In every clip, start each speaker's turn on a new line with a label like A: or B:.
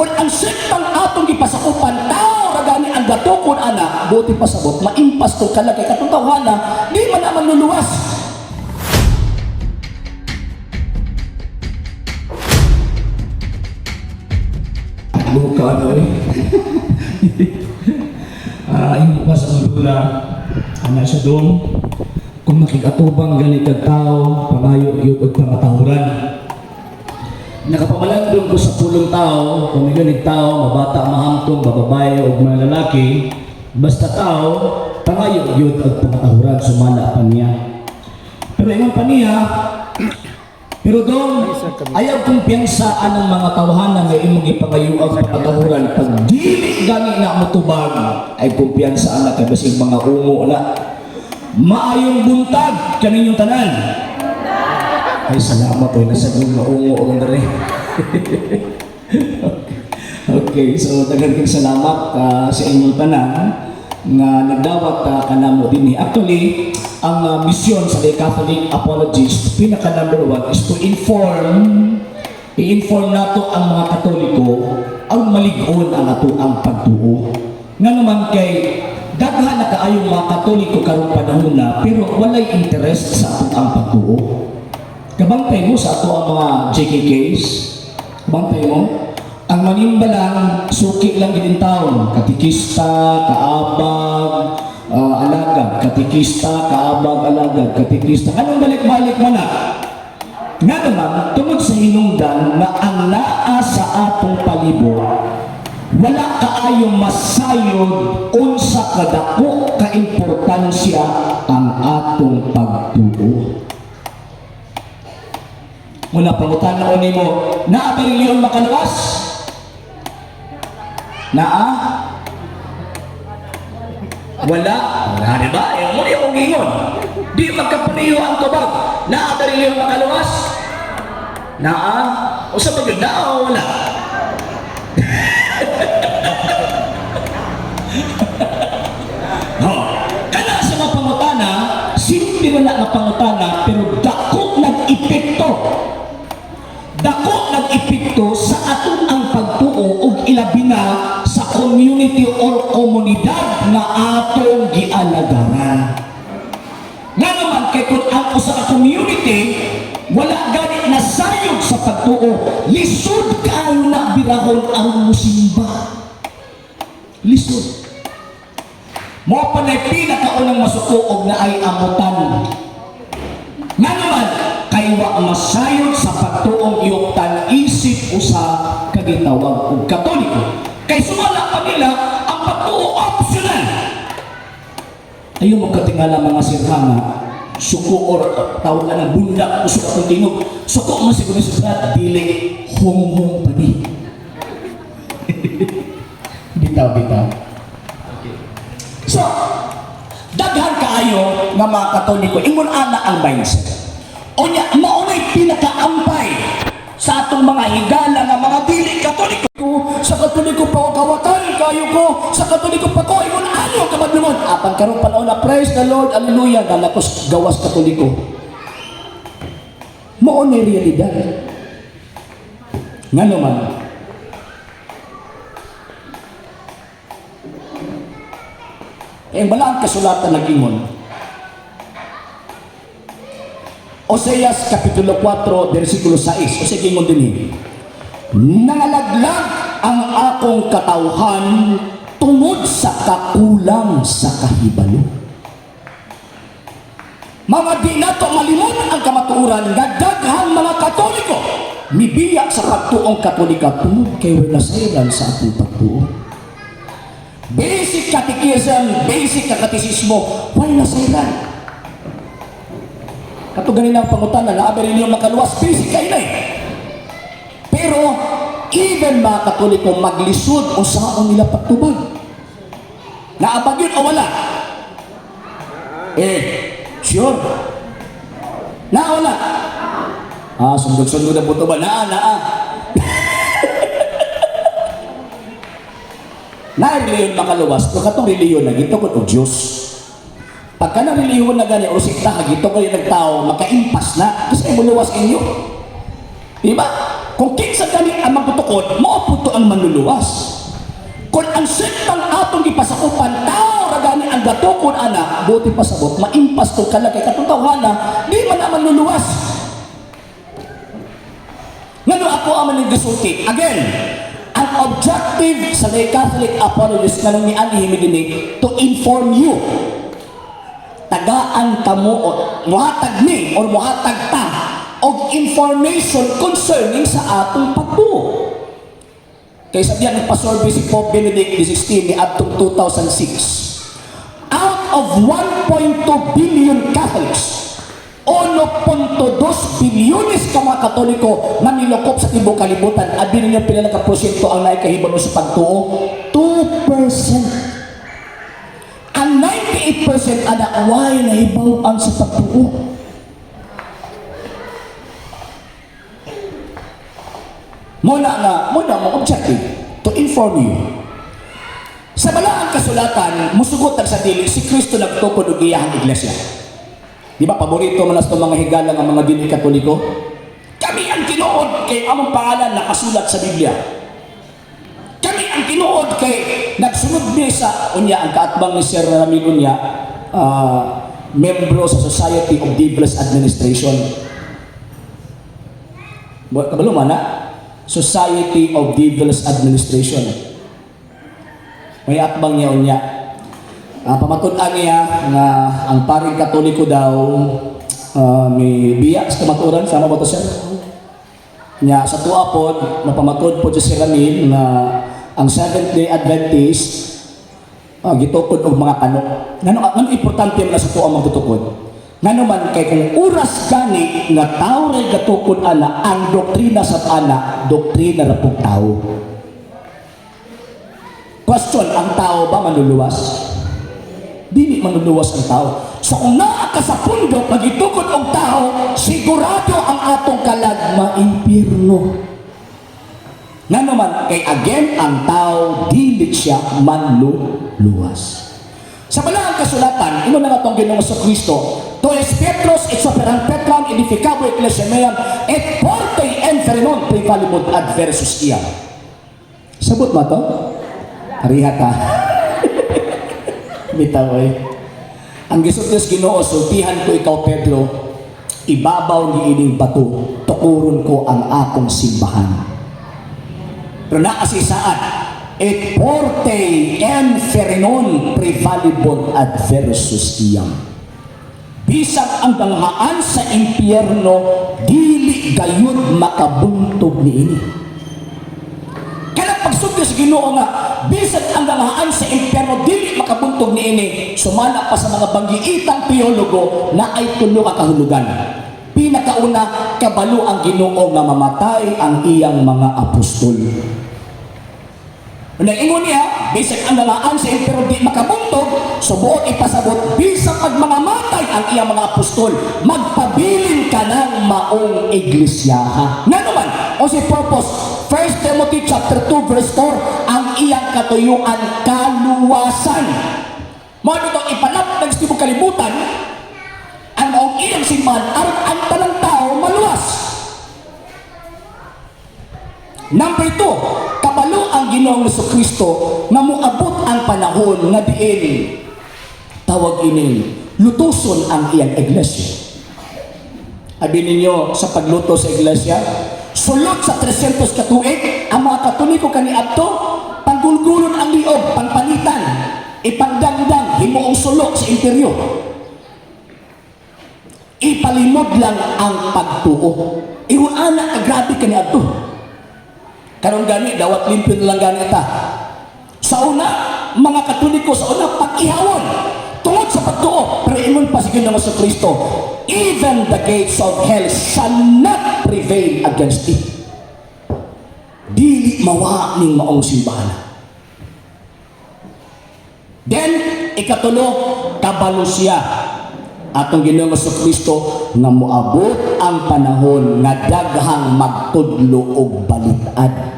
A: Kung ang sektang atong gipasakupan, tao ra gani ang gatukod ana, buti pasabot, maimpas to kalagay katong tawhana, di man naman luluwas. Buka na eh.
B: Imo pa sa dula ana sa dong kung makig-atubang gani kag tao, pangayo gyud og pangatahuran. Nakapamalandong ko sa pulong tao, kung may ganig tao, mabata, mahamtong, bababae o mga lalaki, basta tao, pangayo gyud og pangatahuran, sumala pa niya. Pero ingon pa niya, pero dong, ayaw kumpiyansa anang mga tawhana nga imong ipangayo ang pangatahuran. Pag dili gani na motubag, ay kumpiyansa ana kay basig mga ungo na. Maayong buntag kaninyong tanan. Ay, salamat oy, nasa mga ungo og dere. Okay, so daghan kayong salamat sa inyong tanan nga nagdawat kanamo dinhi. Actually, ang misyon sa The Catholic Apologist, pinaka number one is to inform, i-inform nato ang mga Katoliko ang malig-on ang ato ang pagtuo. Nga naman kay daghan na kaayong mga Katoliko karong panahon na pero walay interest sa ato ang pagtuo. Kabantay mo sa ato ang mga JKKs, kabantay mo, ang manimba lang, suki lang gid taon, katikista, kaabag, alagad, katikista, kaabag, alagad, katikista. Anong balik-balik man na? Nga naman, tungod sa hinungdan na ang naa sa atong palibot, wala kaayong masayod unsa kadako kaimportansya ang atong pagtuo. Muna pangutana nimo, naa ba relihiyon makaluwas? Naa? Wala. Wala, di ba? Yung muna yung gingon. Di magkapareho ang tubag. Naa ba relihiyon makaluwas? Naa? O sa pag naa o wala? No. Kana sa mga pangutana, simple na nga pangutana, pero dako nag-epekto. Dako nag-epekto sa atong ang pagtuo ug ilabi na sa community or komunidad nga atong gialagaran. Nga naman kay kung ang usa ka community wala gani nasayod sa pagtuo, lisod kaayo na birahon aron mosimba. Lisod. Mao pa na'y pinakaunang masuko og naay amutan. Nga naman, kay wa masayod sa pagtuong iyoktan isip usa ka gitawag og Katoliko. Kay sumala pa nila ang pagtuo optional. Ayaw mo katingala mga sirhanga, suko or tawag ka ng bundak, usok atong tingog. Suko man siguro sa Brad, dili honghong pa di. Bitaw, bitaw. So, daghan kaayo nga mga Katoliko, ingon ana ang mindset. Unya, maunay pinakaampay sa atong mga higala nga mga dili Katoliko. Sa Katoliko pa ko kawatan, kayo ko, sa Katoliko pa ko, ingon ano kabadlungon. Apan karong panahon na, praise the Lord, hallelujah, galakos gawas Katoliko. Maunay realidad. Nga naman, eh, wala ang kasulatan nag-ingon. Oseas Kapitulo 4, versikulo 6. O sige, ingon din eh. Nangalaglag ang akong katawhan tungod sa kakulang sa kahibalo. Mga di nato malimot ang kamatuoran nga daghang mga Katoliko mibiya sa pagtuong Katolika tungod kay wala nasayran sa atong pagtuo. Basic catechism, basic katekismo, wala nasayran. Kato ganin ang pangutana, naa ba rin makaluwas, basic kayo na eh. Pero, even mga Katoliko, maglisod o saon nila pagtubag. Naabag yun o wala? Eh, sure. Na wala? Ah, sundog-sundog na po ba? Naa, naa. Na reliyon makaluwas, pero katong reliyon na gitukod og Diyos. Pagka na reliyon na gani o sikta, gito kayo nagtao, makaimpas na, kasi ay muluwas inyo. Di ba?
A: Kung kinsa gani ang magtutukod, mao pud to ang manluluwas. Kung ang sektang atong gipasakupan, tao ra gani ang gatukod ana, buot pasabot, maimpas to kalag kay katong tawhana, di man na manluluwas. Ngano ako ang maning gisulti? Again, ang objective sa lay Catholic apologist nganong nianhi mi dinhi, to inform you. Tagaan kamo o muhatag ni or muhatag ta og information concerning sa atong pagtuo. Kay sa diyan nagpa-survey si Pope Benedict XVI ni adtong 2006. Out of 1.2 billion Catholics, 1.2 bilyones ka mga Katoliko na nilokop sa tibuok kalibutan. Abi ninyo pila ka porsyento ang naikahibalo sa pagtuo? 2%. Ang 98% ana way nahibaw-an sa pagtuo. Muna nga, muna mo objective to inform you. Sa balaang kasulatan, musugot ang sa dili si Kristo nagtukod og iyahang iglesia. Di ba paborito man sa mga higala nga mga dili Katoliko? Kami ang tinuod kay among pangalan nakasulat sa Biblia. Kami ang tinuod kay nagsunod mi sa unya. Ang kaatbang ni Sir Ramil unya, membro sa Society of Devil's Administration. Kabalo man na? Society of Devil's Administration. May atbang niya unya. Pamatud-an niya nga ang paring Katoliko daw may biya sa kamatuoran. Sama ba to, sir? Nya sa tuwa pod, mapamatud pod si Ramil nga ang Seventh Day Adventist gitukod og mga kano. Ngano ngano importante man sa tuwa magtutukod? Ngano man kay kung oras gani nga tao ray gatukod ana, ang doktrina sa ana, doktrina ra pug tao. Question, ang tao ba manluluwas? Dili manluluwas ang tao. So kung naa ka sa pundok, pagitukod og tao, sigurado ang atong kalag maimpirno. Ngano man kay again, ang tao dili siya manluluwas. Sa balaang kasulatan, ingon na nga atong Ginoong Kristo, "Tu es Petrus et super hanc petram aedificabo ecclesiam meam et portae inferni non praevalebunt adversus eam." Sabot ba to? Hariha ka. Bitaw eh. Ang gisulti sa Ginoo, "Sultihan ko ikaw, Pedro, ibabaw ni ining bato, tukuron ko ang akong simbahan." Pero naa si saad, "Et portae inferni non praevalebunt adversus eam." Bisag ang ganghaan sa impyerno, dili gayud makabuntog niini. Kaya pagsulti sa Ginoo nga bisag ang ganghaan sa impyerno dili makabuntog niini, sumala pa sa mga banggiitang teologo na ay tulo ka kahulugan. Pinakauna, kabalo ang Ginoo nga mamatay ang iyang mga apostol. Ingon niya, bisag ang ganghaan sa impyerno di makabuntog, so buot ipasabot, bisag pag mga matay ang iyang mga apostol, magpabilin ka ng maong iglesia. Nga naman, o si purpose, 1 Timothy chapter 2 verse 4, ang iyang katuyuan kaluwasan. Mao ito ipalapnag sa tibok kalibutan, ang maong iyang simbahan, aron ang tanang tao maluwas. Number 2, kabalo ang Ginoong Kristo nga moabot ang panahon nga diin tawag ining lutuson ang iyang iglesia. Abi ninyo sa pagluto sa iglesia, sulod sa 300 ka tuig, ang mga Katoliko kaniadto panggulgulon ang liog, pangpalitan, ipangdangdang, himuong sulo sa imperyo. Ipalimod lang ang pagtuo. Ingon ana ka grabe kaniadto. Karon gani, dawat limpyo na lang gani ta. Sa una, mga Katoliko sa una, pag-ihawon tungod sa pagtuo. Pero ingon pa si Ginoong Kristo, "Even the gates of hell shall not prevail against it." Dili mawa ning maong simbahan. Then, ikatulo, kabalo siya atong Ginoong Kristo nga moabot ang panahon nga daghang magtudlo og balitad.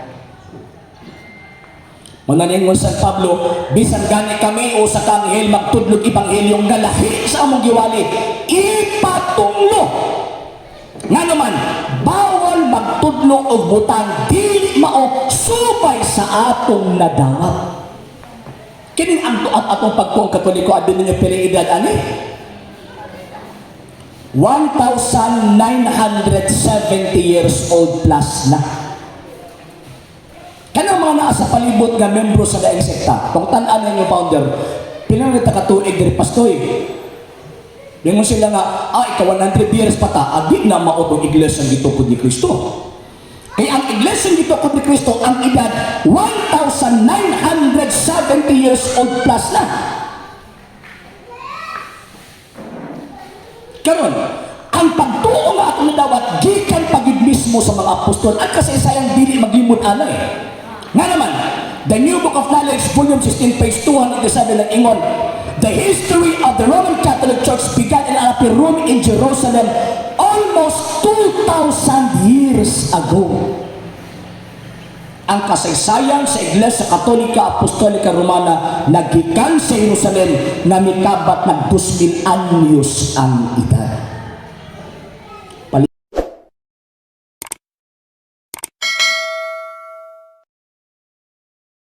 A: Muna ningon San Pablo, bisan gani kami o sa kanghel magtudlog ebanghelyong nga lahi sa among giwali, ipatunglo. Nga naman, bawal magtudlo.
B: pagtudlo og butang dili mao subay sa atong nadawat. Kining ang at atong pagtuong Katoliko, abi ninyo pila edad ani? 1,970 years old plus na. Kanang mga naa sa palibot nga membro sa laing sekta, kung tan-an ninyo founder, "Pila na ta katuig diri, pastoy?" Ningon sila nga, "Ah, ika 100 years pa ta." Adi na mao tong iglesia ang gitukod ni Kristo. Kaya ang iglesia ang gitukod ni Kristo, ang edad, 1,970 years old plus na. Karon, ang pagtuo nga atong nadawat gikan pa gyud mismo sa mga apostol at kasaysayan, dili maglimod ana eh. Nga naman, The New Book of Knowledge, Volume 16, page 207 ng ingon, "The history of the Roman Catholic Church began in an upper room in Jerusalem almost 2,000 years ago." Ang kasaysayan sa Iglesia Katolika Apostolika Romana nagikan sa Jerusalem na mikabat ng 2,000 anyos ang edad.